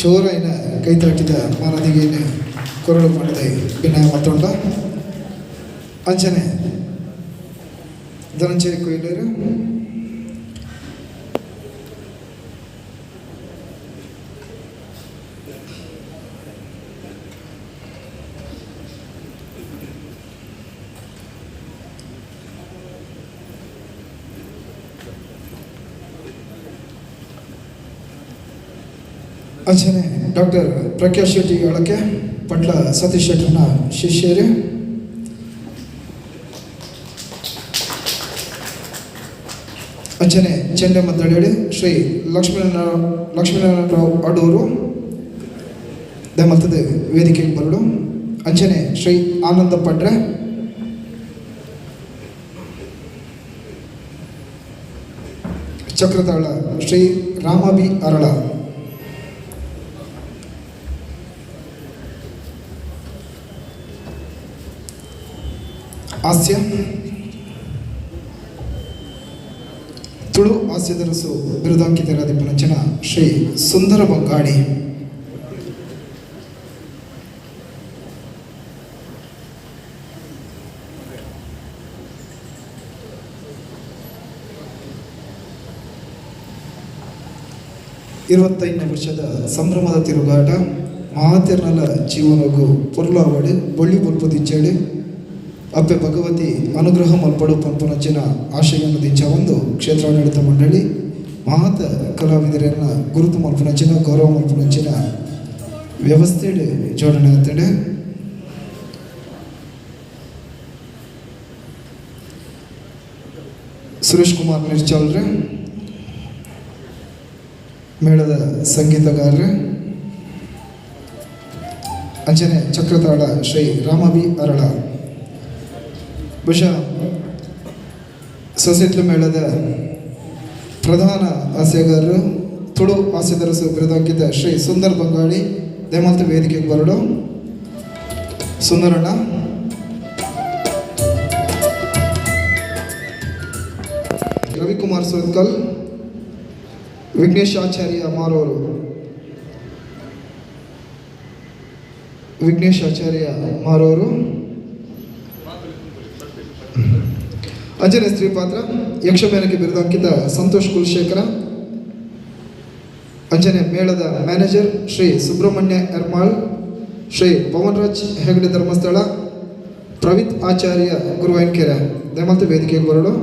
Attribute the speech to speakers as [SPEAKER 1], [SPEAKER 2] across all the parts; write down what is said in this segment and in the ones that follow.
[SPEAKER 1] ಜೋರಾಯಿನ ಕೈತಾಟಿದ ಮಾನದಿಗೆಯನ್ನು ಕೊರಳು ಮಾಡಿದೆ ವಿನಯ ಮತ್ತೊಂಡ. ಅಂಚನೆ ಧನಂಜಯ ಕೊಯ್ಲೇರು, ಅಂಚನೆ ಡಾಕ್ಟರ್ ಪ್ರಖ್ಯಾತ್ ಶೆಟ್ಟಿ ಅಳಕೆ, ಪಟ್ಲ ಸತೀಶ್ ಶೆಟ್ಟರ್ನ ಶಿಷ್ಯರು. ಅಂಚನೆ ಚೆಂಡೆ ಮದ್ದಳೆಡು ಶ್ರೀ ಲಕ್ಷ್ಮೀನಾರಾಯಣರಾವ್ ಅಡೂರು ದಮಲ್ತದ ವೇದಿಕೆಗೆ ಬರಡು. ಅಂಚನೆ ಶ್ರೀ ಆನಂದ ಪಡ್ರೆ, ಚಕ್ರತಾಳ ಶ್ರೀ ರಾಮಬಿ ಅರಳ. ಹಾಸ್ಯ, ತುಳು ಹಾಸ್ಯದರಸು ಬಿರುದಾಂಕಿತರಾದ ಶ್ರೀ ಸುಂದರ ಬಂಗಾಡಿ. 25ನೇ ವರ್ಷದ ಸಂಭ್ರಮದ ತಿರುಗಾಟ ಮಾತೆರ್ನಲ ಜೀವನಗು ಪೊರ್ಲಾವಡು ಬೊಳ್ಳಿ ಬೊಲ್ಪು ದಿಂಚೇಡು ಅಪ್ಪೆ ಭಗವತಿ ಅನುಗ್ರಹ ಮಲ್ಪಡು ಪನ್ಪುನಂಚಿನ ಆಶಯವನ್ನು ದಿಂಚ ಒಂದು ಕ್ಷೇತ್ರಾಡಳಿತ ಮಂಡಳಿ ಮಹಾತ ಕಲಾವಿದರನ್ನ ಗುರುತು ಮಲ್ಪುನಂಚಿನ, ಗೌರವ ಮಲ್ಪುನಂಚಿನ ವ್ಯವಸ್ಥೆ ಜೋಡಣೆ ಆತಂಡೆ. ಸುರೇಶ್ ಕುಮಾರ್ ನಿರ್ಚಾಲ್ರೆ, ಮೇಳದ ಸಂಗೀತಗಾರರು. ಅಂಚನೆ ಚಕ್ರತಾಳ ಶ್ರೀ ರಾಮಬಿ ಅರಳ. ಬಹುಶಃ ಸೊಸೈಟ್ಲು ಮೇಳದ ಪ್ರಧಾನ ಹಾಸ್ಯಗಾರರು, ತುಳು ಹಾಸ್ಯದರಸು ಬಿರುದಾಂಕಿತ ಶ್ರೀ ಸುಂದರ್ ಬಂಗಾಳಿ ದಯಮಾಲ್ತ ವೇದಿಕೆಗೆ ಬರಡು. ಸುಂದರಣ್ಣ, ರವಿಕುಮಾರ್ ಸುರತ್ಕಲ್, ವಿಘ್ನೇಶ್ ಆಚಾರ್ಯ ಮಾರೋರು, ವಿಘ್ನೇಶ್ ಆಚಾರ್ಯ ಮಾರೋರು. ಅಂಜನೆ ಸ್ತ್ರೀ ಪಾತ್ರ ಯಕ್ಷಮೇಳಕ್ಕೆ ಬಿರುದಾಂಕಿತ ಸಂತೋಷ್ ಕುಲಶೇಖರ. ಅಂಜನೆ ಮೇಳದ ಮ್ಯಾನೇಜರ್ ಶ್ರೀ ಸುಬ್ರಹ್ಮಣ್ಯ ಎರ್ಮಾಳ್, ಶ್ರೀ ಪವನ್ರಾಜ್ ಹೆಗಡೆ ಧರ್ಮಸ್ಥಳ, ಪ್ರವಿತ್ ಆಚಾರ್ಯ ಗುರುವಾಯನಕೆರೆ ದಯಮಾಲ್ತ ವೇದಿಕೆಗೆ ಬರಡು.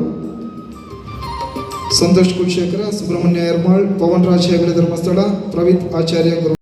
[SPEAKER 1] ಸಂತೋಷ್ ಕುಲಶೇಖರ, ಸುಬ್ರಹ್ಮಣ್ಯ ಎರ್ಮಾಳ್, ಪವನ್ರಾಜ್ ಹೆಗಡೆ ಧರ್ಮಸ್ಥಳ, ಪ್ರವಿತ್ ಆಚಾರ್ಯ ಗುರು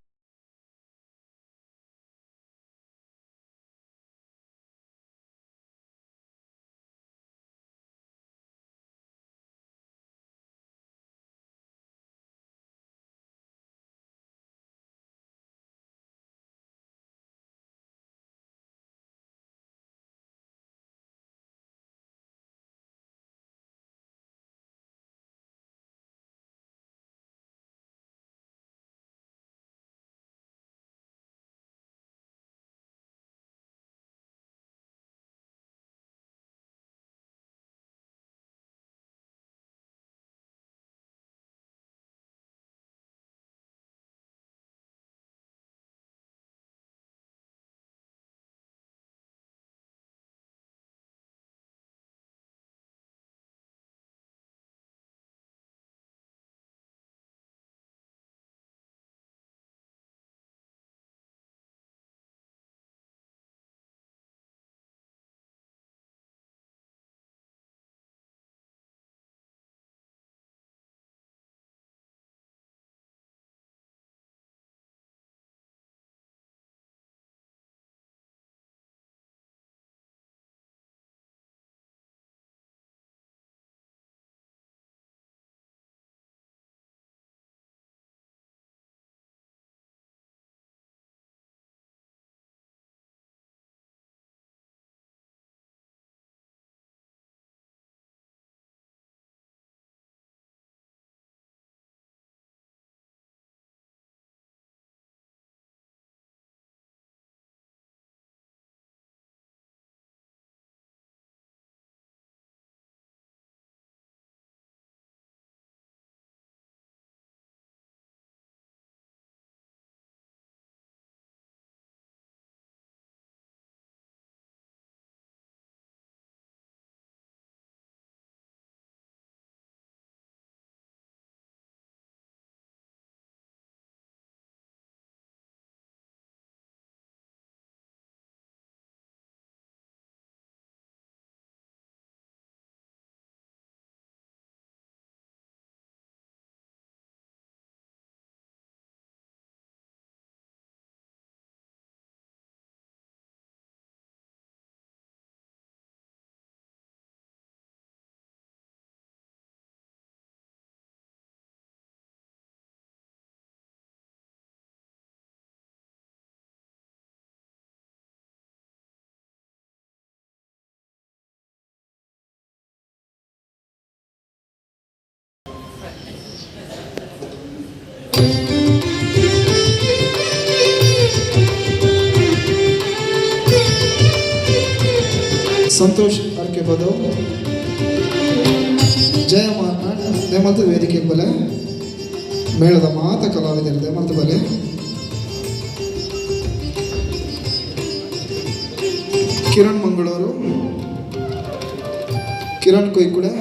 [SPEAKER 1] ಸಂತೋಷ್ ಅರ್ಕೆ ಬದವ್, ಜಯ ಮಾರ್ನಾಡ್ ದಯಮಲ್ತು ವೇದಿಕೆ ಬಲೆ. ಮೇಳದ ಮಾತ ಕಲಾವಿದರು ದಯಮಲ್ತು ಬಲೆ. ಕಿರಣ್ ಮಂಗಳೂರು, ಕಿರಣ್ ಕೊಯ್ಕುಡೆ.